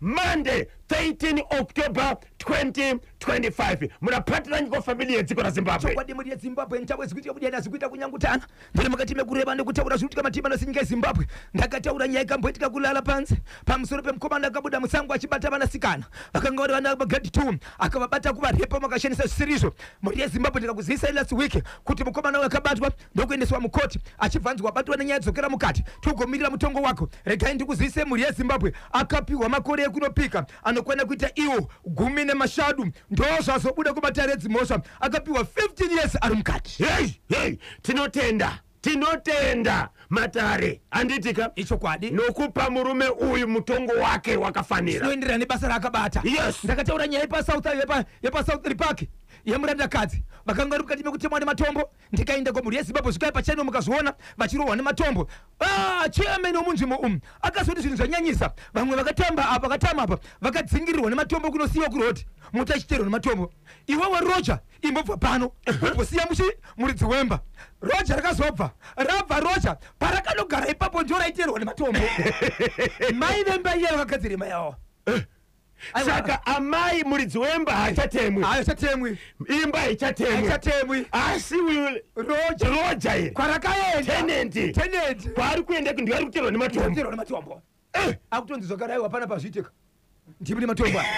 Monday 13 October 2025 muna Patiranyiko family yedziko raZimbabwe. Chokwadi mhuri yeZimbabwe ntawe zikuitika kudiyana zikuita kunyangutana. Ndiri mukati mekureva nekutaura zviri kuitika mativi mana senyika yeZimbabwe. Ndakataura nyaya ikamboitika kulala panze pamusoro pemukomana akabuda musango achibata vanasikana vakanga vari vana vagrade 2 akavabata kuvarepa makashandisa zvisirizvo. Mhuri yeZimbabwe ndikakuzivisai last week kuti mukomana uyu akabatwa ndokuendeswa mukoti achibva anzi wabatwa nenyaya dzokera mukati togomirira mutongo wako. Regai ndikuzivise mhuri yeZimbabwe akapiwa makore ekunopika anokwana kuita iwo 15 ndozvazobuda kumatare edzimhosva akapiwa 15 years ari mukati. Hey, hey, tinotenda tinotenda matare handitika Ichokwadi. Nokupa murume uyu mutongo wake wakafanira. Zvinoenderana nebasa raakabata. Yes. Ndakataura nyaya yepaSouth yepa, yepaSouth Park yemurandakadzi vakanga vari mukati mekutemwa nematombo. Ndikaenda kumhuri yeZimbabwe svikai pachannel mukazviona vachirohwa nematombo. Ah, chairman wemunzvimbo umu akazoti zvinhu zvanyanyisa. Vamwe vakatamba apa vakatama apa vakadzingirirwa nematombo kunosiyiwa kuroad muti achiteerwa nematombo. Iwewe Roger imbobva pano umbosiya muchi muridzi wemba. Roger rakazobva rabva Roger parakanogara ipapo ndio raiteerwa nematombo. Mai vemba iya vakagadzira imba yavo. Aiwa. Saka amai muridzi wemba haachatemwi. Haachatemwi. Imba haichatemwi. Haichatemwi. Asi uyu Roger Roger iri kwarakaenda tenant tenant kwaari kuenda ndiyo ari kuterwa nematombo. Kuterwa nematombo. Akutonzi zvakare aiwa pana pazviitika. Ndimi nematombo aya.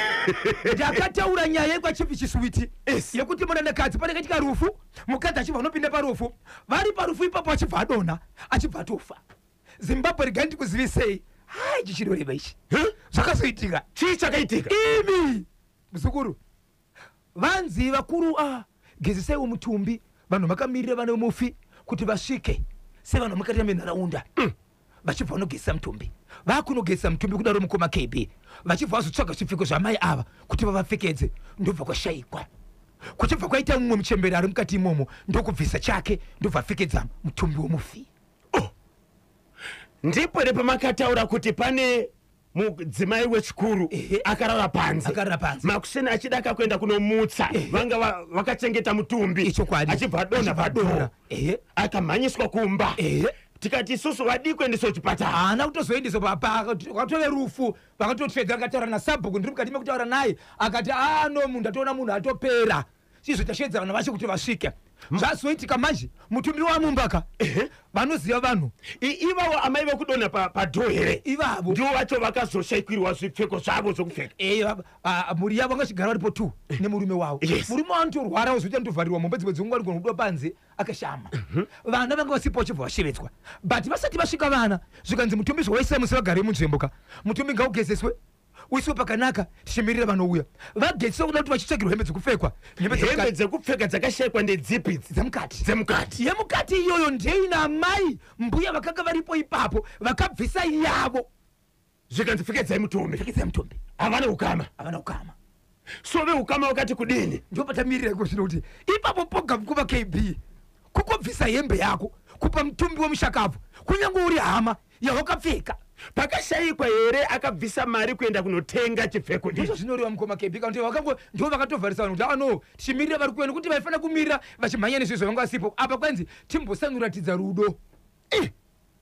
Ndakataura nyaya yekwaChief Chiswiti yekuti murandakadzi panakaitika rufu mukadzi achibva anopinda parufu vari parufu ipapo achibva adonha achibva atofa. Zimbabwe regai ndikuzivisei. Hai ichi chinorema ichi. Zvakazoitika. Chii chakaitika? Imi muzukuru vanzi vakuru ah gezesaiwo mutumbi vanhu vakamirira vane mufi kuti vasvike sevanhu vamukati menharaunda. Vachibva vanogezesa mutumbi. Vakunogezesa mutumbi kudaro mukoma KB vachibva vazotsvaga zvipfeko zvamai ava kuti vavapfekedze ndobva kwashaikwa. Kuchibva kwaita mumwe muchembere ari mukati imomo ndokubvisa chake ndobva apfekedza mutumbi wemufi. Oh. Ndipo here pamakataura kuti pane mudzimai wechikuru akarara panze. Akarara panze. Makuseni achida akakuenda kunomutsa vanga vakachengeta mutumbi. Ichokwadi. Achibva adonha Achibva adonha. padhoo. Akamhanyiswa kumba. Tikati isusu vadii kuendeswa kuchipatara. Haana kutozoendeswa pakatove rufu vakatotsvedza akataura nasabhuku ndiri mukati mekutaura naye akati ah no munhu ndatoona munhu atopera. Izvo tashedza vanhu vacho kuti vasvike. Zvazoitika manje mutumbi wamumbaka vanoziva vanhu. Ivavo amai vekudonha padhoo here? Ivavo. Ndivo vacho vakazoshaikirwa zvipfeko zvavo zvokupfeka. Mhuri yavo vanga vachigara varipo 2 nemurume wavo. Murume wavo anotorwara ozoita anotovharirwa mombe dzimwe dzenguva anogona kubuda panze akashama. Vana vanga vasipo vachibva vashevedzwa. But vasati vasvika vana zvikanzi mutumbi zvawaisai musi vagare munzvimbo ka. Mutumbi ngaugezeswe. Uiswe pakanaka tichimirira vanouya. Vagezeswa kuda kuti vachitsvagirwa hembe dzekupfekwa. Hembe Hembe dzekupfeka dzakashaikwa ndedzipi idzi? Dzemukati. Dzemukati. Yemukati iyoyo ndeina amai mbuya vakanga varipo ipapo vakabvisa yavo. Zvikanzi pfekedzai mutumbi. Pfekedzai mutumbi. Havana ukama. Havana ukama. So veukama vakati kudini? Ndipo patamirira iko zvino kuti ipapo poga mukoma KB kukobvisa hembe yako kupa mutumbi wemushakabvu kunyange uri hama yawakapfeka. Pakashaikwa here akabvisa mari kuenda kunotenga chipfeko Ndizvo ichi? zvinoreva mukoma KB kana kuti vakango ndivo vakatovharisa vanhu kuti ah no tichimirira vari kuenda kuti vaifanira kumirira vachimhanya nezvizvo zvavanga vasipo. Apa kwanzi timbosanoratidza rudo.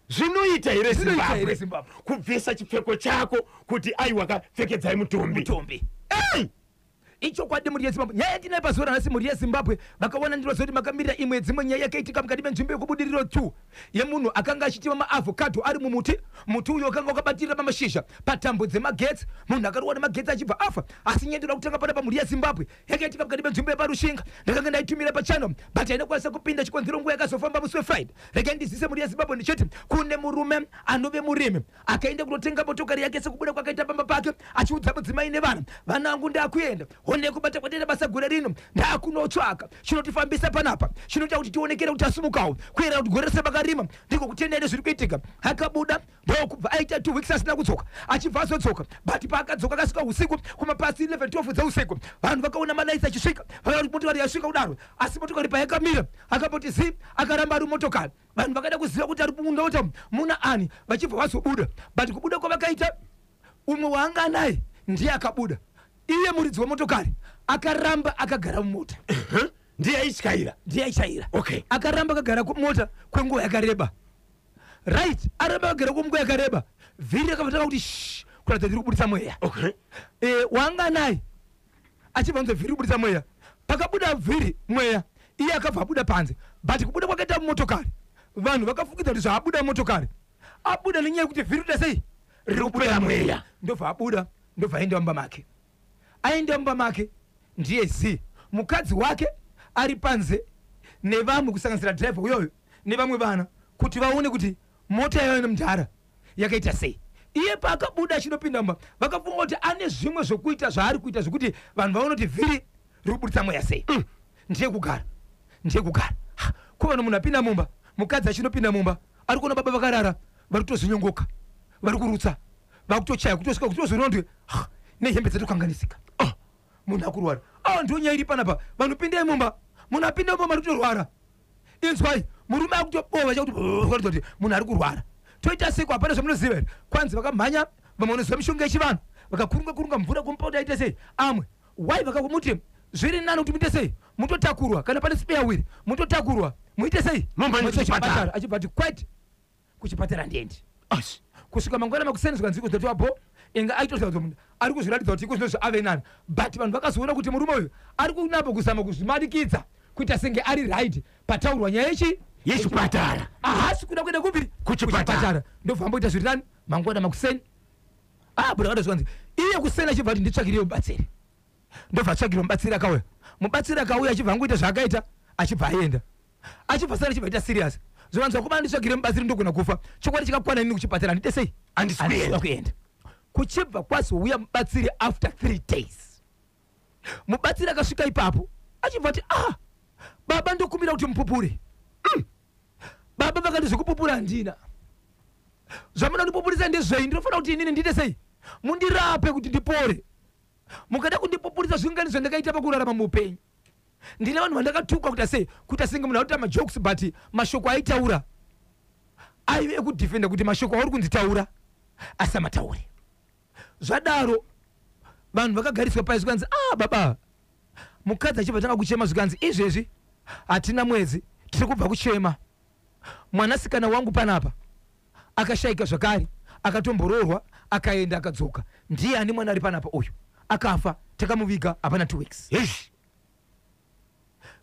Zvinoita here Zvinoita here Zimbabwe? Zimbabwe? Kubvisa chipfeko chako kuti aiwa kapfekedzai mutumbi. Mutumbi. Ei! Ichokwadi mhuri yeZimbabwe. Nyaya yatinayo pazuva ranhasi mhuri yeZimbabwe vakawana ndinoziva kuti makamirira imwe yedzimwe nyaya yakaitika mukati menzvimbo yekuBudiriro 2 yemunhu akanga achitima maavocado ari mumuti. Muti uyu wakanga wakabatirira pamashizha patambo dzemagetsi. Munhu akarohwa nemagetsi achibva afa. Asi nyaya ndinoda kutanga panapa mhuri yeZimbabwe yakaitika mukati menzvimbo yepaRushinga. Ndakanga ndaitumira pachannel but haina kukwanisa kupinda chikonzero nguva yakazofamba musi weFriday. Regai ndizivise mhuri yeZimbabwe ndichiti kune murume anove murimi akaenda kunotenga motokari yake sekubuda kwakaita pamba pake achiudza mudzimai nevana, vana vangu ndakuenda honai kubata kwataita basa gore rino ndakunotsvaka chinotifambisa panapa chinoita kuti tionekere kuti tasimukawo kuera kuti gore rese vakarima ndiko kutenda nezviri kuitika. Akabuda ndokubva aita 2 weeks asina kudzoka achibva azodzoka but paakadzoka akasvika usiku kumapasi 11 12 dzeusiku vanhu vakaona malaitsi achisvika vakaona kuti motokari yasvika kudaro asi motokari payakamira akamboti zi akaramba ari motokari. Vanhu vakada kuziva kuti ari mumota muna ani vachibva vazobuda but kubuda kwavakaita umwe waanga anaye ndiye akabuda iye muridzi wemotokari akaramba akagara mumota. Ndiye aityaira. Ndiye aityaira. Okay. Akaramba akagara kumota kwenguva yakareba. Right, aramba akagara kwenguva yakareba. Vhiri rakabva ratanga kuti shh. Kuratidza tiri kubudisa mweya. Okay. Wanga naye achibva nzwa vhiri kubudisa mweya. Pakabuda vhiri mweya, iye akabva abuda panze, but kubuda kwakaita motokari, vanhu vakafukidza kuti zvaabuda motokari, abuda nenyaya yekuti vhiri kuita sei? Riri kupera mweya. Ndobva abuda, ndobva aenda mumba make. Aenda mumba make, ndiye zi mukadzi wake ari panze nevamwe, kusanganisira dhiraivha uyoyo nevamwe vana, kuti vaone kuti mota yayo nemudhara yakaita sei. Iye paakabuda achinopinda mumba, vakafunga kuti ane zvimwe zvokuita zvaari kuita, zvekuti vanhu vaone kuti vhiri riri kubudisa mweya sei. Ndiye kugara, ndiye kugara. Ha, kuvanhu munhu apinda mumba, mukadzi achinopinda mumba, ari kuona baba vakarara, vari kutozvinyongoka, vari kurutsa, vakutochaya, kutosvika kutozonondwe nehembe dzatokanganisika. Oh, munhu akurwara. Ah, ndo nyaya iri panapa. Vanhu pindai mumba. Munhu apinda mumba, mari kutorwara. Inzwai, murume akutobova chakuti kuti munhu ari kurwara, toita sei? Hapana zvamunoziva here? Kwanzi vakamhanya, vamwe vanoziva mishonga yechivanhu, vakakurunga kurunga mvura kumupa kuti aite sei, amwe. Wai vakamuti zviri nani kuti muite sei, mutotakurwa, kana pane spare wheel mutotakurwa, muite sei? Mumhanye Muise kuchipatara. Achibva ati kwete, kuchipatara ndiendi. Asi. Kusvika mangwana makuseni, zvikanzi kuzotiwa bo inga aitoziva kuti munhu ari kuzviratidza kuti iko zvinozvi ave nani, but vanhu vakazoona kuti murume uyu ari kunapa kuzama kuzvimanikidza kuita senge ari right pataurwa nyaya yechi Yechipatara. Ahasi kuda kuenda kupi? Kuchipatara. Ndobva amboita zviri nani mangwana makuseni. Abuda kada, zvikanzi iye kuseni achibva ati nditsvakiriye mubatsiri. Ndobva atsvakirwa mubatsiri, akauya. Mubatsiri akauya, achibva angoita zvaakaita, achibva aenda, achibva sara, achibva aita serious. Zvikanzi vakomana, nditsvakire mubatsiri, ndogona kufa. Chokwadi chakakwana, inini kuchipatara handite sei? Handisi kuenda. Handisi kuenda. Kuchibva kwazouya mubatsiri after 3 days. Mubatsiri akasvika ipapo, achibva ati, "Ah, baba, ndokumbira kuti mupupure." Baba vakati, "Zvekupupura handina. Zvamunoda kundipupurisa ndezvei? Ndinofanira kuti inini ndiite sei? Mundirape kuti ndipore. Mukada kundipupurisa zvingani zvandakaita pakurarama muupenyu? Ndine vanhu vandakatuka kuita sei, kuita senge munhu akuita majokes, but mashoko aitaura aive ekudhifenda kuti mashoko auri kunzitaura asamataure." Zvadaro vanhu vakagariswa pai, zvikanzi, "Ah, baba." Mukadzi achibva tanga kuchema, zvikanzi, "Izvezvi hatina mwedzi tiri kubva kuchema mwanasikana wangu panapa akashayika zvakare, akatomboroorwa, akaenda, akadzoka. Ndiye ani mwana ari panapa uyu akafa, takamuviga hapana 2 weeks." Eish.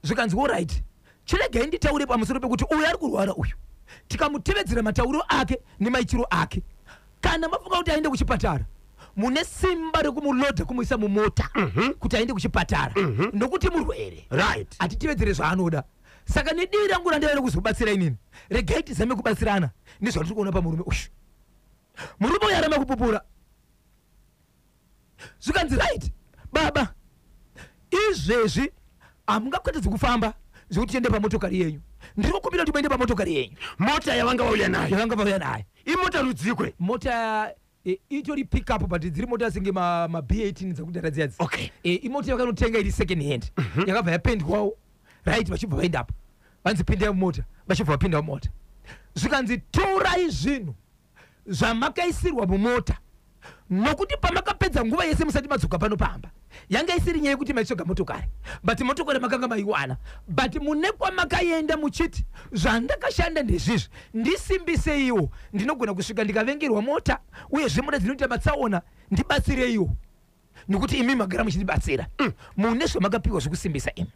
Zvikanzi, "Alright, chiregai nditaure pamusoro pekuti uyu ari kurwara uyu, tikamutevedzera matauriro ake nemaitiro ake, kana mafunga kuti aende kuchipatara, mune simba rekumulodha, kumuisa mumota kuti aende kuchipatara, nokuti murwere. Hatitevedzere zvaanoda. Saka nedivi rangu randaiva kuzobatsira inini, regai tizame kubatsirana nezvatiri kuona pamurume uyu. Murume uyu aramba kupupura." Zvikanzi, "Right, baba, izvezvi hamungakwetedzi kufamba zvekuti tiende pamotokari yenyu. Ndiri kukumbira kuti muende pamotokari yenyu." Mota yavanga vauya nayo? Yavanga vauya nayo. Imota rudzikwe? Mota itori pick up, but dziri mota senge ma B18 dzakudhara dziyadzi. Imota yakanotenga iri second hand, yakabva yapendwawo. Right, vachibva vaendapo, vanzi pindai mumota. Vachibva vapinda mumota, zvikanzi, "Torai zvinhu zvamakaisirwa mumota, nokuti pamakapedza nguva yese musati madzoka pano pamba, yanga isiri nyaya yekuti maitsvaga motokari, but motokari makanga maiwana, but mune kwamakaenda muchiti zvandakashanda ndezvizvi, ndisimbiseiwo, ndinogona kusvika ndikavengerwa mota, uyezve mota dzinoita matsaona, ndibatsireiwo, nekuti imi magara muchindibatsira. Mune zvamakapiwa zvekusimbisa imi.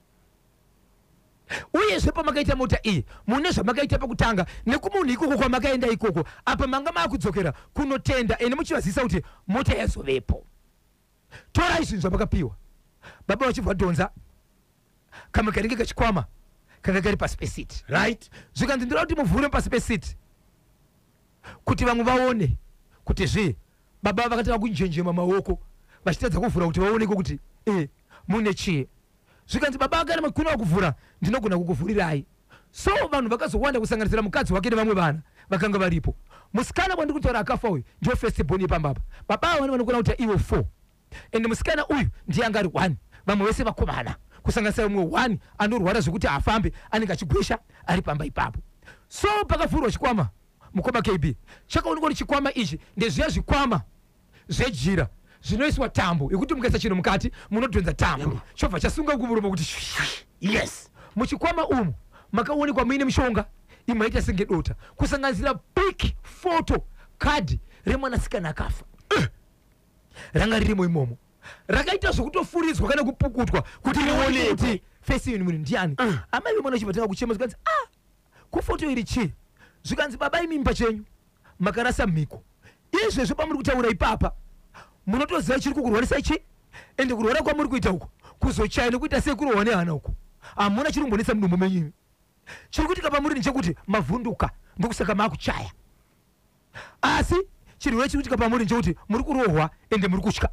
Uyezve pamakaita mota iyi, mune zvamakaita pakutanga nekumunhu ikoko kwamakaenda ikoko. Apa manga maakudzokera kunotenda ende muchivazivisa kuti mota yazovepo. Torai zvinhu zvamakapiwa." Baba vachibva dhonza kamwe kanenge kachikwama kanga kari pasi pesiti. Zvikanzi, "Ndoda kuti muvhure pasi pesiti kuti vamwe vaone kuti zvii." Baba vakatanga kunjenjema maoko vachitadza kuvhura kuti vaoneke kuti mune chii. Zvikanzi, "Baba, kana makuna kuvhura, ndinogona kukuvhurirai." So vanhu vakazowanda, kusanganisira mukadzi wake nevamwe vana vakanga varipo. Musikana wandiri kutaura akafa uyu ndiwo first born yepambapa. Baba ava vanokona kuti ivo four, and musikana uyu ndiye anga ari one, vamwe vese vakomana, kusanganisira umwe one anorwara zvekuti haafambe, anenge achigwesha ari pamba ipapo. So pakavhurwa chikwama, mukoma KB, chakaonekwa kuti chikwama ichi ndezviya zvikwama zvejira zvinoiswa tambo yekuti mukaisa chinhu mukati, munodhonza tambo, chobva chasunga kumuromo kuti Muchikwama umu makaonekwa muine mishonga imwe yaita senge dota, kusanganisira pic, photo card remwanasikana akafa. Ranga ririmo imomo, rakaita zvokutofuridzwa kana kupukutwa kuti rioneke kuti face yenu munhu ndiani. Amai vemwana vachibva tanga kuchema, zvikanzi, "Ah, kufoto iri chii?" Zvikanzi, "Baba, imimi pachenyu makarasa mhiko. Izvezvo pamuri kutaura ipapa munotoziva chiri kukurwarisai chii, ende kurwara kwamuri kuita uku, kuzochaya nekuita sei, kurohwa nehana uku, hamuna chiri kumbonetsa mudumbu menyu imi. Chiri kuitika pamuri ndechekuti mavhunduka, ndokusaka maakuchaya. Asi chirwere chiri kuitika pamuri ndechekuti muri kurohwa ende muri kutya."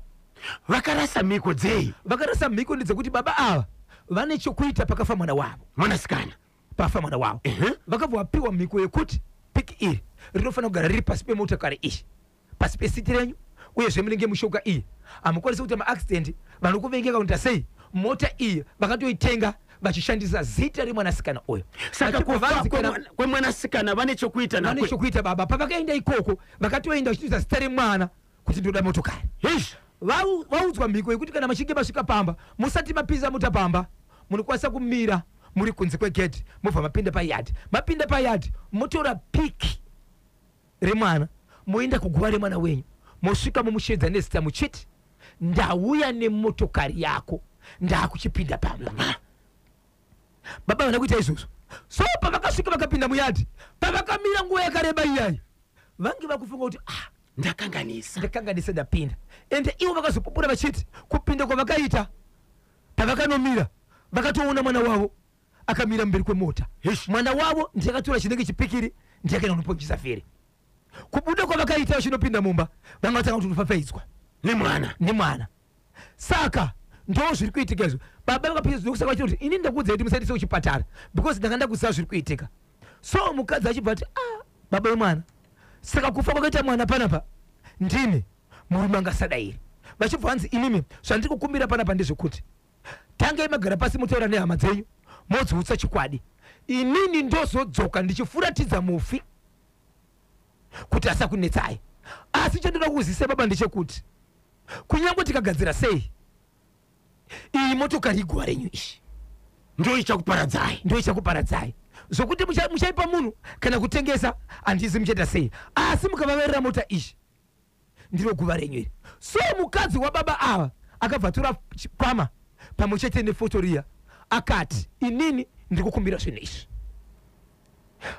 Vakarasa mhiko dzei? Vakarasa mhiko ndedzekuti baba ava vane chokuita pakafa mwana wavo. Mwanasikana. Pafa mwana wavo. Vakabva vapiwa mhiko yekuti piki iri rinofanira kugara riri pasi pemotokari iyi, pasi pesiti renyu, uyezve munenge mushoka iyi hamukwanisi kuita maaccident, vanokuvengeka kuita sei. Mota iyi vakatoitenga vachishandisa zita remwanasikana uyu. Saka Vachibva kufa vanzi kwemwanasikana vane chokuita vane nakwe? Chokuita baba. Pavakaenda ikoko vakatoenda vachitoisa zita remwana kuti ndoda motokari. Eish. Vaudzwa mhiko yekuti kana machinge masvika pamba, musati mapinza mota pamba, munokwanisa kumira muri kunze kwegedhi, mobva mapinda payadhi. Mapinda payadhi, motora piki remwana, moenda kuguva remwana wenyu, mosvika momushedza nezita muchiti, "Ndauya nemotokari yako, ndakuchipinda pamba." Baba vana kuita izvozvo. So pavakasvika vakapinda muyadhi, pavakamira nguva yakareba iyayi, vange vakufunga kuti, "Ah, Ndakanganisa." Ndakanganisa, ndapinda." Ende ivo vakazopupura vachiti kupinda kwavakaita, pavakanomira vakatoona mwana wavo akamira mberi kwemota. Eish. Mwana wavo ndiye akatora chinenge chipikiri, ndiye akaenda kunoponjisa vhiri. Kubuda kwavakaita vachinopinda mumba, vanga vatanga kutofafaidzwa nemwana. Nemwana. Saka ndo zviri kuitika izvo. Baba vakapinda, ndokusaka vachiti kuti, "Ini ndakuudzai kuti musaendese kuchipatara because ndanga ndakuziva zviri kuitika." So mukadzi achibva ati, "Ah, baba vemwana, saka kufa kwakaita mwana panapa ndini?" Murume angasadairi. Vachibva vanzi, "Inimi zvandiri kukumbira panapa ndezvekuti tangai magara pasi, mutaura nehama dzenyu, modziutsa chokwadi. Inini ndozodzoka ndichifuratidza mufi kuti asakunetsai. Asi chandinoda kukuzivisa, baba, ndechekuti kunyange tikagadzira sei iyi motokari, iguva renyu ishi. Ndo ichakuparadzai. Ndo ichakuparadzai. Zvokuti muchaipa munhu kana kutengesa, handizi muchaita sei, asi mukavaverera mota iyi, ndiro guva renyu iri." So mukadzi wababa ava akabva atora chikwama pamwe chete nefoto riya, akati, "Inini ndiri kukumbira zvinhu izvi."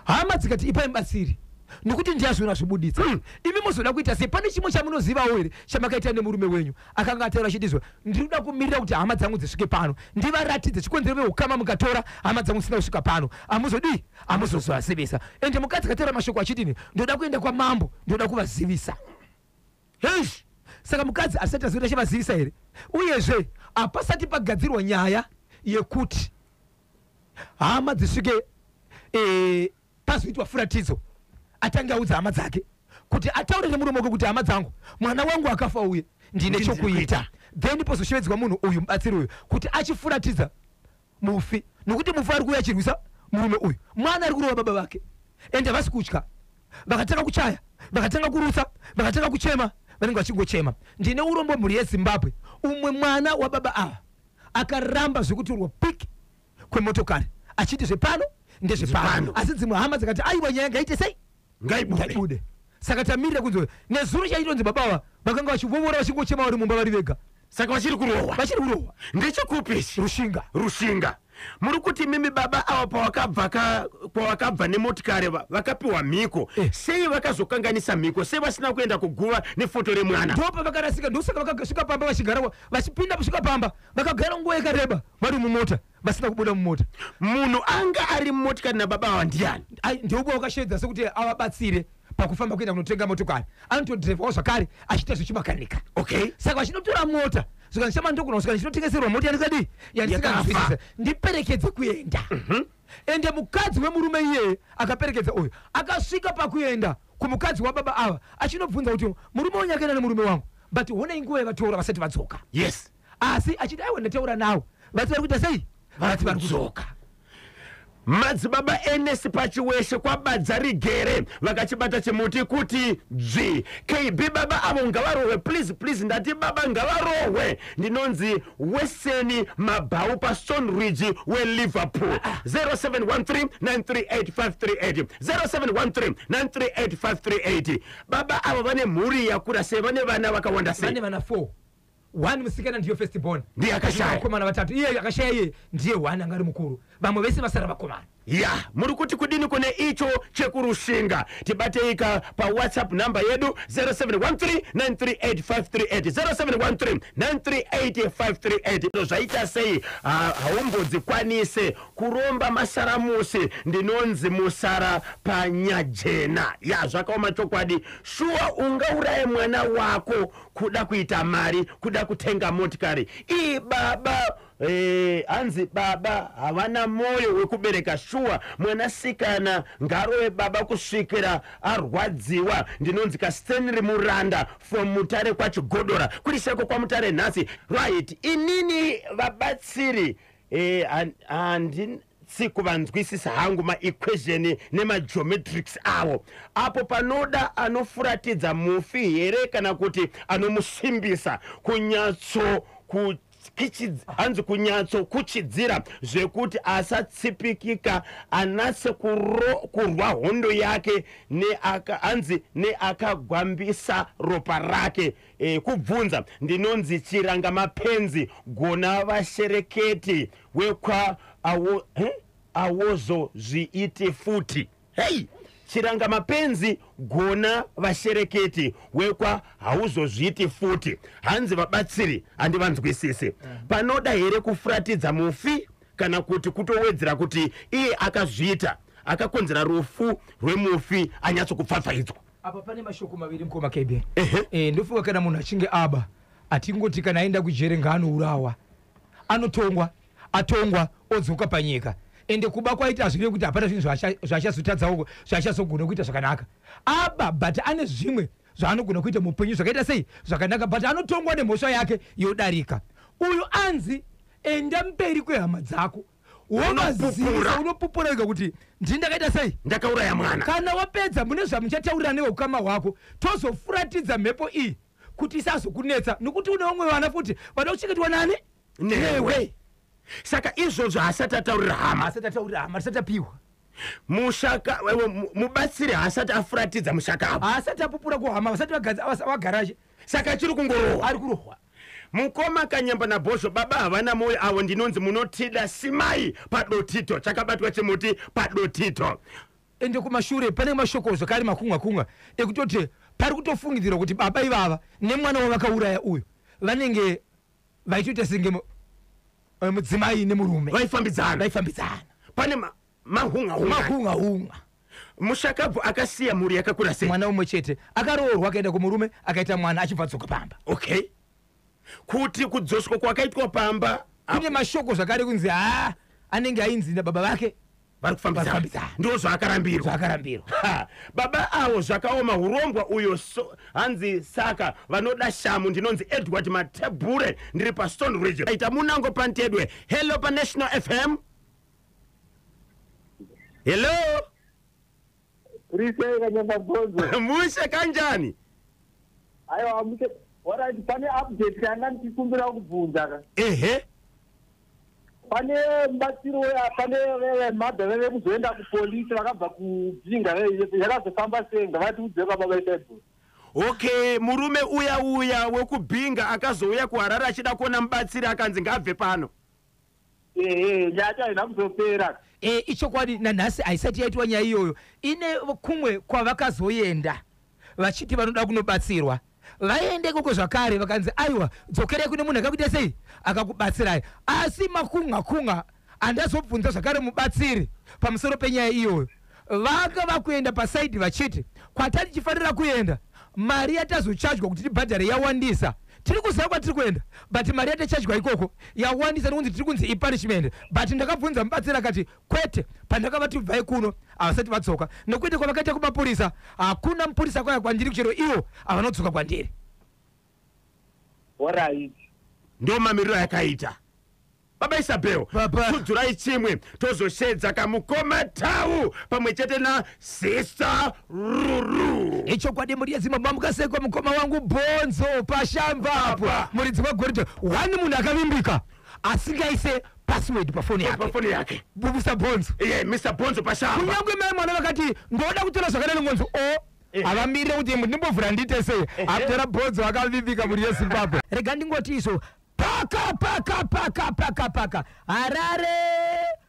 Hama dzikati, "Ipai mubatsiri nekuti ndiyazviona zvibuditsa. Imi muzoda kuita sei? Pane chimwe chamunozivawo here chamakaita nemurume wenyu akanga ataura achitizwa, 'Ndiri kuda kumirira kuti hama dzangu dzisvike pano ndivaratidze chikonzero veukama. Mukatora hama dzangu dzisina kusvika pano, hamuzodii? Hamuzozovazivisa.'" Ende mukadzi akataura mashoko achitini, "Ndoda kuenda kwamambo, ndoda kuvazivisa." Eish. Saka mukadzi asati aziva kuti achavazivisa here. Uyezve hapasati pagadzirwa nyaya yekuti hama dzisvike, pazoitwa furatidzo, atange audza hama dzake kuti ataure nemuromo wake kuti, "Hama dzangu, mwana wangu akafa uye ndine Ndini chokuita." Then pozoshevedzwa munhu uyu, mubatsiri uyu, kuti achifuratidza mufi, nokuti mufi ari kuuya achirwisa murume uyu. Mwana ari kurova baba vake, ende havasi kutya. Vakatanga kuchaya, vakatanga kurutsa, vakatanga kuchema, vanenge vachingochema. Ndine urombo, mhuri yeZimbabwe, umwe mwana wababa ava akaramba zvekutorwa piki kwemotokari, achiti zvepano ndezvepano. Zvepano. Asi dzimwe hama dzakati, "Aiwa, nyaya ngaite sei? Ngaibude." Ngaibude. Saka tamirira kunzi nezuro chaitonzi baba ava vakanga vachivovora, vachingochema vari mumba vari vega. Saka vachiri kurohwa? Vachiri kurohwa. Ndechekupi ichi? Rushinga. Rushinga. Muri kuti mimi baba ava pawakabva pawakabva nemotikari vakapiwa mhiko? Sei vakazokanganisa mhiko? Sei vasina kuenda kuguva nefoto remwana? Ndopa vakarasika. Ndosaka vakasvika pamba vachigara, vachipinda kusvika pamba vakagara nguva yakareba vari mumota, vasina kubuda mumota. Munhu anga ari mumotikari nababa ava ndiani? Ai, ndeupo wakashedza sekuti avabatsire pakufamba kuenda kunotenga motokari. Anotodhirevhawo zvakare achiita zvechimakanika. Saka vachinotora mota, zvikanzi, "Chama, ndogona kusvika ndichinotengeserwa mota yandikadii, yandisinganzwisise, ndiperekedze kuenda." Ende mukadzi wemurume iyeye akaperekedza uyu, akasvika pakuenda kumukadzi wababa ava achinobvunza kuti, "Murume wenyu akaenda nemurume wangu, but honai nguva yavatora vasati vadzoka." Asi achiti, "Aiwa, ndataura nawo, vati vari kuita sei? Vati vari kudzoka." Madzibaba Enes paChiweshe kwaBadza Rigere vakachibata chimuti kuti dzvi. KB baba avo ngavarohwe please please ndati baba ngavarohwe. Ndinonzi Weseni Mabhau paStone Ridge weLiverpool. 0713 938 0713 938 Baba avo vane mhuri yakura sei, vane vana vakawanda sei? Vane vana 4, one musikana ndiyo first born. Ndiye akashaya. Vakomana vatatu. Iye akashaya, iye ndiye one anga ari mukuru, vamwe vese vasara vakomana. Ya, muri kuti kudini kune icho chekuRushinga? Tibateika paWhatsApp namba yedu 0713 938 0713 938. Zvaita sei? Haumbodzikwanise kuromba masaramusi. Ndinonzi Musara panyajena. Ya, zvakaoma chokwadi. Shuwa ungauraye mwana wako kuda kuita mari, kuda kutenga motikari? Ii baba, hanzi baba havana mwoyo wekubereka shuwa. Mwanasikana ngarove baba kusvikira arwadziwa. Ndinonzi kaStanley Muranda from Mutare kwaChigodora. Kuri seko kwaMutare nhasi? Right, inini vabatsiri handisi kuvanzwisisa hangu maequation nemageometrics avo apo. Panoda anofuratidza mufi here kana kuti anomusimbisa kunyatso hanzi kunyatsokuchidzira zvekuti asatsipikika, anatse kurwa hondo yake hanzi neakagwambisa ropa rake? Kubvunza. Ndinonzi Chiranga Mapenzi Gona Vashereketi wekwa awo, awozozviite futi. Hei, Chiranga Mapenzi Gona Vashereketi wekwa hauzozviiti futi. Hanzi vabatsiri handivanzwisisi. Panoda here kufuratidza mufi kana kuti kutowedzera kuti iye akazviita, akakonzera rufu rwemufi anyatsokupfapfaidzwa? Apa pane mashoko maviri, mukoma KB. Ndofunga kana munhu achinge aba, hatingoti kana aenda kujere ngaanourawa. Anotongwa, atongwa, odzoka panyika. Ende kuba kwaita hazvirevi kuti hapana zvinhu zvaachazotadzawo, zvaachazogona kuita zvakanaka. Aba, but ane zvimwe zvaanogona kuita muupenyu zvakaita sei, zvakanaka, but anotongwa nemhosva yake yodarika. Uyu anzi enda mberi kwehama dzako, wovazivisa. Unopupura. Unopupura wega kuti ndini ndakaita sei? Ndakauraya mwana. Kana wapedza, mune zvamuchataurira neukama hwako, tozofuratidza mhepo iyi kuti isazokunetsa, nokuti une vamwe vana futi vada kuchengetwa nani? Newe. Saka izvozvo haasati ataurira hama? Asati ataurira hama, tisati apiwa. Mushaka wewe, mubatsiri haasati afuratidza mushaka apo? Haasati apupura kuhama, vasati vagarache. Saka achiri kungorohwa? Ari kurohwa. Mukoma Kanyamba naBhozho, baba havana mwoyo avo. Ndinonzi Munotida Simai paDotito. Chakabatwa chimuti paDotito. Ende kumashure pane mashoko zvakare makunga kunga ekutoti pari kutofungidzirwa kuti baba ivava nemwana wavakauraya uyu vanenge vaitoita senge mudzimai nemurume. Vaifambidzana. Vaifambidzana. Pane mahunga-hunga. Mahunga hunga. Mushakabvu akasiya mhuri yakakura sei? Mwana umwe chete. Akaroorwa, akaenda kumurume, akaita mwana, achibva adzoka pamba. Okay, kuti kudzoswa kwakaitwa pamba? Kune mashoko zvakare kunzi haa, anenge ainzi nababa vake vari kufambidzana. Varikufambidzana. Ndo zvaakarambirwa. Zvaakarambirwa. Ha, baba avo zvakaoma, urombwa uyo. So, hanzi saka vanoda shamu. Ndinonzi Edward Matebure, ndiri paStone Ridge. Aita munango pantedwe. Hello paNational FM, hello. Risei, Kanyamba Bhozho? Mushe, kanjani? Aiwa, mushe. Alright, pane update yanga ndichikumbira kubvunza ka. Ehe. Pane mubatsiro uya, pane vemadha veve kuzoenda kupolisi vakabva kubvinga, yakazofamba sei? Ngavatiudze kwababa Isaibhuru. Okay, murume uya uya wekubhinga akazouya kuHarare achida kuona mubatsiri, akanzi ngaabve pano. Ehe, nyaya yacho haina kuzopera. Ichokwadi, nanhasi haisati yaitwa nyaya iyoyo. Ine kumwe kwavakazoenda vachiti vanoda kunobatsirwa, vaende ikoko zvakare vakanzi aiwa, dzokerai kune munhu akakuita sei, akakubatsirai. Asi makunga kunga handazobvunza zvakare mubatsiri pamusoro penyaya iyoyo. Vanga vakuenda paside vachiti kwatati tichifanira kuenda, mari yatazochajwa kuti tibhadhare yawandisa. Tiri kuziva kwatiri kuenda, but mari yatachajwa ikoko yawandisa, nekunzi tiri kunzi ipunishment. But ndakabvunza mubatsiri, akati kwete. Pandakavati bvai kuno, havasati vadzoka, nekuti kwavakaita kumapurisa hakuna mupurisa akauya kwandiri, chero ivo havanodzoka kwandiri. Alright. Ndo mamiriro yakaita. Baba Isabel, Baba. Tudzurai chimwe tozoshedza kamukoma Tau pamwe chete na Sister Ruru. Ichokwadi, mhuri yeZimbabwe, mukasekwa mukoma wangu Bhonzo pashamba apo. Apa. Muridzi wagoridhe one, munhu akavimbika asingaise password pafoni yake. Pafoni yake. Mr Bhonzo. Iye Mr Bhonzo pashamba. Kunyange mai mwana vakati ndoda kutora zvakadai, ngonzi o havamirire kuti ndimbovhura ndiite sei. Atora Bhonzo akavimbika, mhuri yeZimbabwe. Rega ndingoti izvo, paka paka paka paka paka, Harare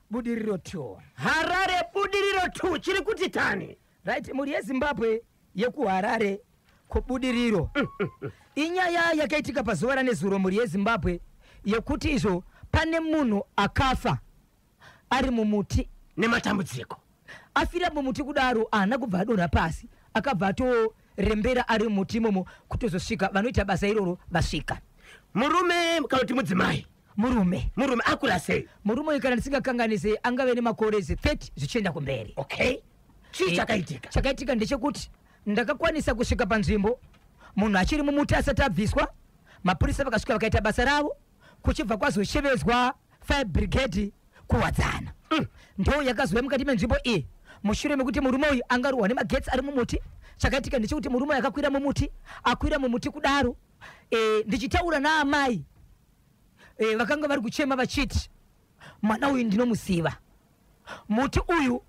Budiriro 2. Harare Budiriro 2 chiri kuti tani. Right, mhuri yeZimbabwe yekuHarare kuBudiriro, inyaya yakaitika pazuva ranezuro, mhuri yeZimbabwe, yekuti izvo pane munhu akafa ari mumuti. Nematambudziko. Afira mumuti kudaro, haana kubva adonha pasi, akabva atorembera ari mumuti imomo kutozosvika vanoita basa iroro vasvika. Murume kana kuti mudzimai? Murume. Murume akura sei? Murume uyu, kana ndisingakanganise, angave nemakore 30 zvichienda kumberi. Okay, chii chakaitika? Chakaitika ndechekuti ndakakwanisa kusvika panzvimbo munhu achiri mumuti asati abviswa. Mapurisa vakasvika vakaita basa ravo, kuchibva kwazoshevedzwa fire brigade kuWadzana. Ndo yakazouya mukati menzvimbo iyi mushure mekuti murume uyu angarohwa nemagetsi ari mumuti. Chakaitika ndechekuti murume uyu akakwira mumuti. Akwira mumuti kudaro, ndichitaura naamai, vakanga vari kuchema vachiti mwana uyu ndinomuziva, muti uyu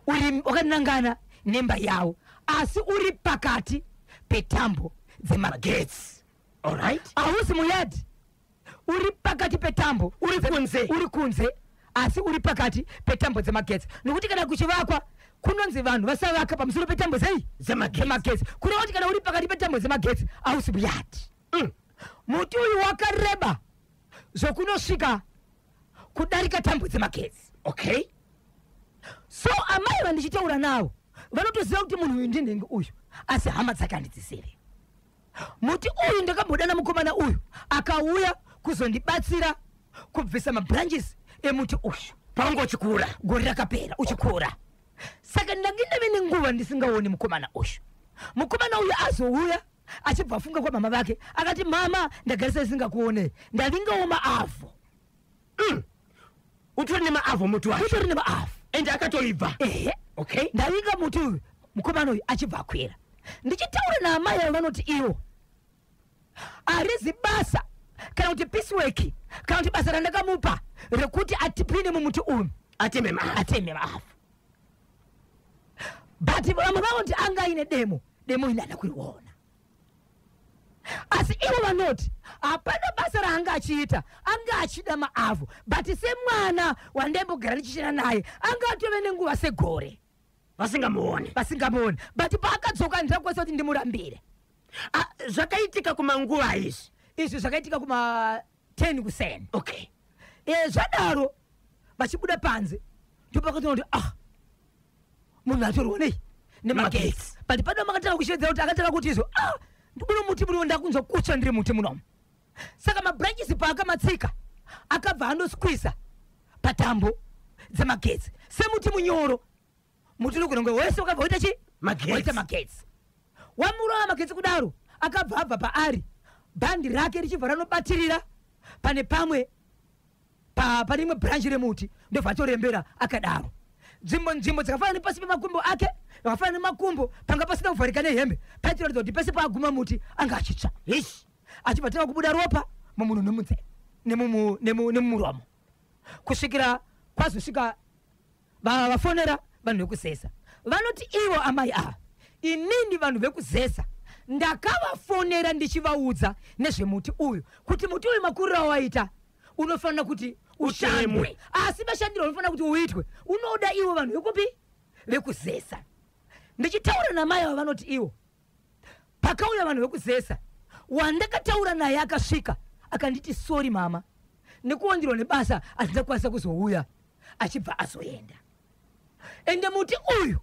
uri wakanangana nemba yawo, asi uri pakati petambo dzemagetsi. Alright. Hausi muyadhi, uri pakati petambo. Uri kunze. Uri kunze, asi uri pakati petambo dzemagetsi, nokuti kana kuchivakwa kunonzi vanhu vasavaka pamusoro petambo sei? Dzemagetsi. Dzemagetsi. Kureva kuti kana uri pakati petambo dzemagetsi, hausi muyadhi. Muti uyu wakareba zvokunosvika kudarika tambo dzemagetsi. So amai vandichitaura navo vanotoziva kuti munhu uyu ndinhenge uyu, asi hama dzake handidzisiri. Muti uyu ndakambodana mukomana uyu, akauya kuzondibatsira kubvisa mabranches emuti uyu. Paungochikura. Gore rakapera uchikura. Saka ndange ndave nenguva ndisingaoni mukomana uyu. Mukomana uyu azouya achibva afunga kwamama vake, akati, "Mama, ndagarisa isingakuone, ndavingawo maavhu." Utori nemaavhu muti wacho? Utori nemaavhu. Ende akatoibva? Ehe. Ndavinga muti uyu. Mukomana uyu achibva akwira. Ndichitaura naamai avo, vanoti iwo harizi basa kana kuti piecework kana kuti basa randakamupa rekuti atipinde mumuti uyu ateme maavhu. Ateme maavhu. But vamwe vanoti anga aine demo, demo ine hana kuriona, asi ivo vanoti hapana basa raanga achiita, anga achida maavhu, but semwana wandaimbogara ndichichena naye, anga atove nenguva segore vasingamuoni. Vasingamuoni. But paakadzoka ndakwanisa kuti ndimurambire. Ah, zvakaitika kumanguva izvi? Izvi zvakaitika kuma 10 kuseni. Zvadaro vachibuda panze, ndopakatoona kuti ah, munhu atorwa nei? Nemagetsi. Nemagetsi. But pano makatanga kushedzera kuti akatanga kuti izvo, ah, ndikuno muti muno, ndakunzwa kutsva ndiri muti munomu. Saka mabranchisi paakamatsika, akabva andosqueeza patambo dzemagetsi semuti munyoro. Muti unogona kunge wese wakabva waita chi? Magetsi. Waita magetsi. Wamurova magetsi kudaro, akabva abva paari, bhandi rake richibva ranobatirira pane pamwe pane imwe branch remuti, ndobva atorembera akadaro. Nzvimbo dzakafanana nepasi pemakumbo ake, akafanana nemakumbo panga pasina kuvharika nehembe, paitoratidza kuti pese paaguma muti anga achitsva. Ish. Achibva tanga kubuda ropa mumunhu nemunzeve nemumuromo, kusvikira kwazosvika vafonera vanhu vekuZESA. Vanoti ivo amai ava, inini vanhu vekuZESA ndakavafonera ndichivaudza nezvemuti uyu, kuti muti uyu makuriro awaita unofanira kuti ushandwe, Utemwe. asi mashandiro unofanira kuti uitwe unoda ivo vanhu vekupi? VekuZESA. Ndichitaura namai ava, vanoti ivo pakauya vanhu vekuZESA, wandakataura naye akasvika akanditi, "Sorry mama, nekuwandirwa nebasa handingakwanisa kuzouya." Achibva azoenda. Ende muti uyu,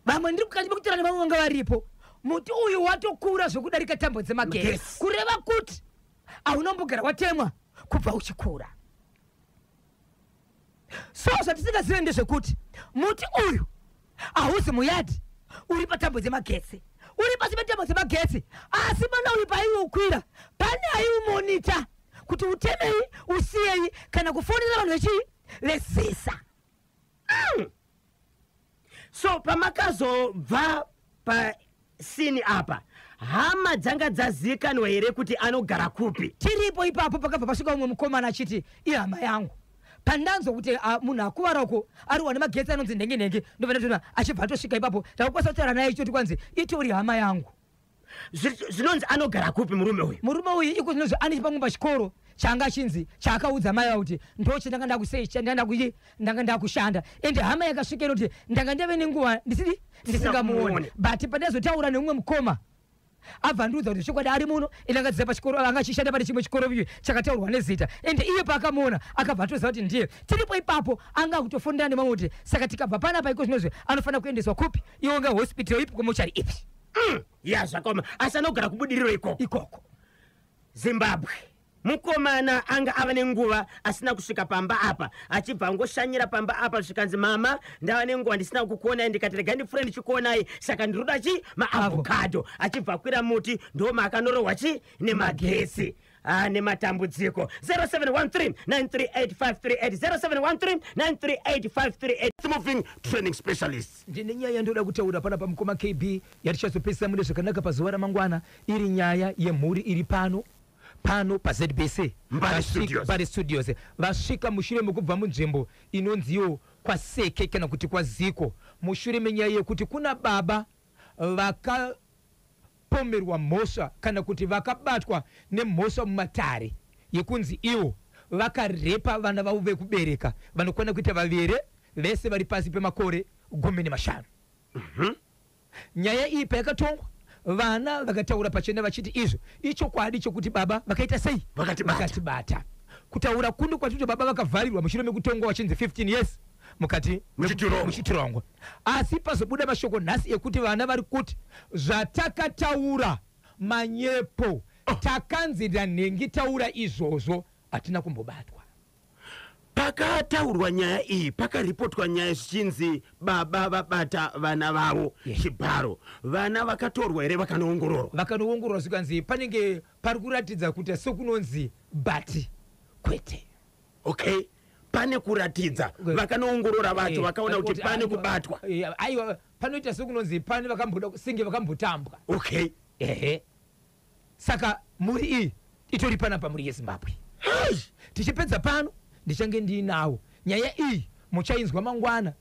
vamwe ndiri kukati mekutaura nevamwe vanga varipo, muti uyu watokura zvokudarika tambo dzemagetsi. Magetsi. Kureva kuti haunombogara watemwa kubva uchikura. So zvatisingazive ndezvekuti muti uyu hauzi muyadhi, uri patambo dzemagetsi, uri pasi petambo dzemagetsi, asi mana uyu paaiukwira pane aiumonita kuti utemei. Usiyei kana kufonera vanhu vechii veZESA. So pamakazobva pasini apa, hama dzanga dzazivikanwa here kuti anogara kupi? Tiripo ipapo pakabva pasvika umwe mukomana achiti ihama yangu. Pandanzwa kuti munhu akuvara uko ariwa nemagetsi anonzi nhenge nhenge, ndobva ndatoona achibva atosvika ipapo. Takakwanisa kutaura naye ichitoti kwanzi itori hama yangu. Zvinonzi anogara kupi murume uyu? Murume uyu iko zvinozvi ane pamwe pachikoro changa chinzi chaakaudza mai vavo kuti ndo chandanga ndakusei, ndanga ndakushanda. Ende hama yakasvika inoti ndanga ndave nenguva ndisiri ndisingamuoni, kumuoni. But pandazotaura nemumwe mukoma abva andiudza kuti chokwadi ari muno, ende angadzidza pachikoro, anga achishanda pane chimwe chikoro iye chakataurwa nezita. Ende iye paakamuona akabva atoziva kuti ndiye. Tiripo ipapo anga akutofonera nemamwe kuti saka tikabva panapa iko zvinozvi anofanira kuendeswa kupi, iwo nga hospital ipi, kumochari ipi? Ya, zvakaoma, asi anogara kuBudiriro ikoko? Ikoko. Zimbabwe, mukomana anga ava nenguva asina kusvika pamba apa, achibva angoshanyira pamba apa, zvikanzi, "Mama, ndava nenguva ndisina kukuonai, ndikati regai ndipfuure ndichikuonai, saka ndiroda chi maavocado." Achibva akwira muti, ndo maakanorohwa chi nemagetsi. Ah, nematambudziko. 0713 938 0713 938 moving training specialists. Ndine nyaya yandoda kutaura panapa, mukoma KB, yatichazopedzisa mune zvakanaka pazuva ramangwana. Iri nyaya yemhuri iri pano pano paZBC. Mbare Studios. Mbare Studios. Vasvika mushure mekubva munzvimbo inonziyo kwaSeke kana kuti kwaZiko, mushure menyaya yekuti kuna baba vakapomerwa mhosva kana kuti vakabatwa nemhosva mumatare yekunzi ivo vakarepa vana vavo vekubereka vanokwana kuita vavere, vese vari pasi pemakore 15. Nyaya iyi payakatongwa, vana vakataura pachena vachiti izvo ichokwadi chokuti baba vakaita sei? Vakatibata. Vakatibata. Kutaura kuno kwatiti baba vakavharirwa mushure mekutongwa vachinzi 15 years mukati muchitirongo. Muchitirongo. Asi pazobuda mashoko nhasi ekuti vana vari kuti zvatakataura manyepo, takanzi nanhengi taura izvozvo, hatina kumbobatwa. Pakataurwa nyaya iyi, pakaripotwa nyaya zvichinzi baba vabata vana vavo chibharo, vana vakatorwa here vakanoongororwa? Vakanoongororwa, zvikanzi panenge pari kuratidza kuti sekunonzi, but kwete. Okay, pane kuratidza, vakanoongorora vacho vakaona kuti pane kubatwa? Aiwa, panoita sekunonzi pane vakamboda senge vakambotambwa. Ehe, saka mhuri iyi itori panapa, mhuri yeZimbabwe. Tichipedza pano ndichange ndiinawo nyaya iyi, muchainzwa mangwana.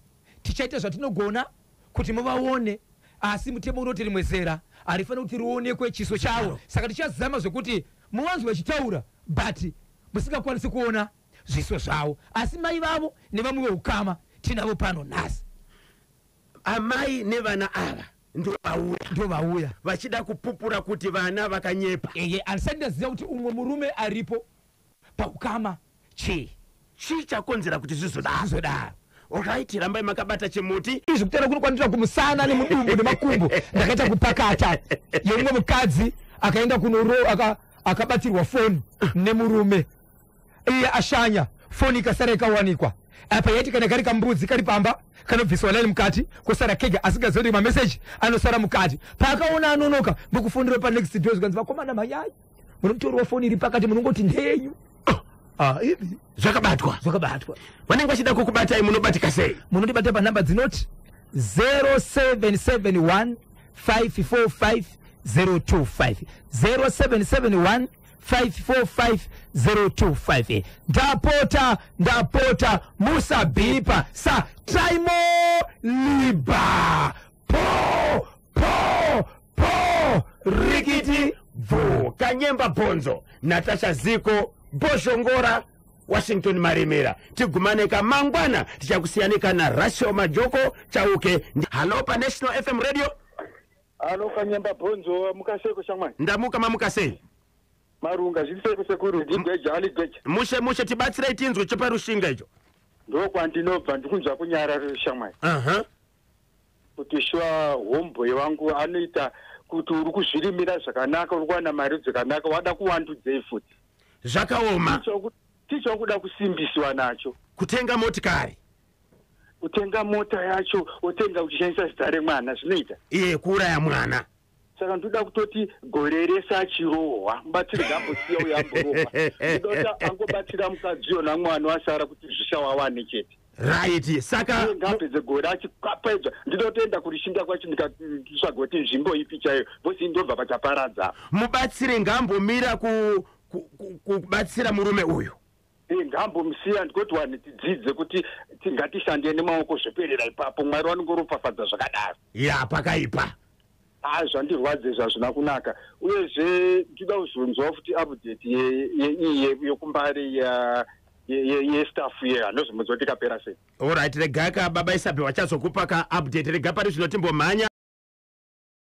Tichaita zvatinogona kuti muvaone, asi mutemo unoti rimwe zera harifaniri kuti rionekwe chiso chavo, saka tichazama zvekuti muvanzwe vachitaura but musingakwanisi kuona zviso zvavo. Asi mai vavo nevamwe veukama tinavo pano nhasi. Amai nevana ava ndo vauya? Ndo vauya. Vachida kupupura kuti vana vakanyepa? Eye, handisati ndaziva kuti umwe murume aripo paukama chii. Chii chakonzera kuti zvizodaro? Zvizodaro. Alright, rambai makabata chimuti. Izvi kutaura kuno kwandira kumusana nemudumbu nemakumbo ndakaita kupakata yemumwe mukadzi akaenda kunoro akabatirwa foni nemurume iye ashanya, foni ikasara ikawanikwa. Apa yaiti kana kari kambudzi kari pamba kanobviswa line mukati, kosara kega, asingazivi kuti mameseji anosara mukati. Paakaona anonoka ndokufonera panext door, zvikanzi, "Vakomana, mhanyai munomutorwa foni iri pakati, munongoti ndeyenyu." Ah, ivi. Zvakabatwa. Zvakabatwa. Vanenge vachida kukubatai munobatika sei? Munondibata panhamba dzinoti 0771 545 025, 0771 545 025. Ndapota, ndapota, musabhipa sa Trimo Liba po po po rikiti. Bvu Kanyemba Bhonzo, Natasha Ziko Bozhongora, Washington Maremera. Tigumane kamangwana, tichakusiyanika naRachel Majoko Chauke. Halo, paNational FM Radio. Alo, Kanyemba Bhonzo, mukaseko shamwani? Ndamuka, mamuka sei? Marunga, zviri seko sekuru? Ndigweja, ali Gweja. Mushe mushe, tibatsirei tinzwe cheparushinga icho. Ndokwandinobva, ndikunzwa kunyara shamwani, kuti shuwa homeboy wangu anoita kuti uri kuzvirimira zvakanaka, uri kuwana mari dzakanaka, wada kuwandudzei futi? Zvakaoma. Tichakuda kusimbisiwa nacho. Kutenga motikari. Kutenga mota yacho, wotenga uchishandisa zita remwana, zvinoita? Iye kuuraya mwana. Saka ndoda kutoti gore rese achirohwa, mubatsiri ngambosiya uyo amborohwa. Ndoda kuti angobatsira mukadzi uyo namwana wasara kuti zvishawawane chete. Right, saka Iye ngapedze gore achikapedza. Ndinoda kutoenda kuRishinda kwacho ndikatsvaga kuti nzvimbo ipi chaiyo, bosi ndobva pachaparadza. Mubatsiri ngambomira kubatsira murume uyu. Ngambomusiya, ndikoti vanhu tidzidze kuti tingatishande nemaoko, zvoperera ipapo. Mwari vanongoropafadza zvakadaro. Ya, pakaipa. Ha, zvandirwadza izvo, hazvina kunaka. Uyezve ndinoda kuzonzwa futi update yeiyi yokuMbare yestaff ye hanozvimudzwa kuti ikapera sei. Alright, rega ka baba Isabe vachazokupa ka update. Rega pari zvino timbomhanya.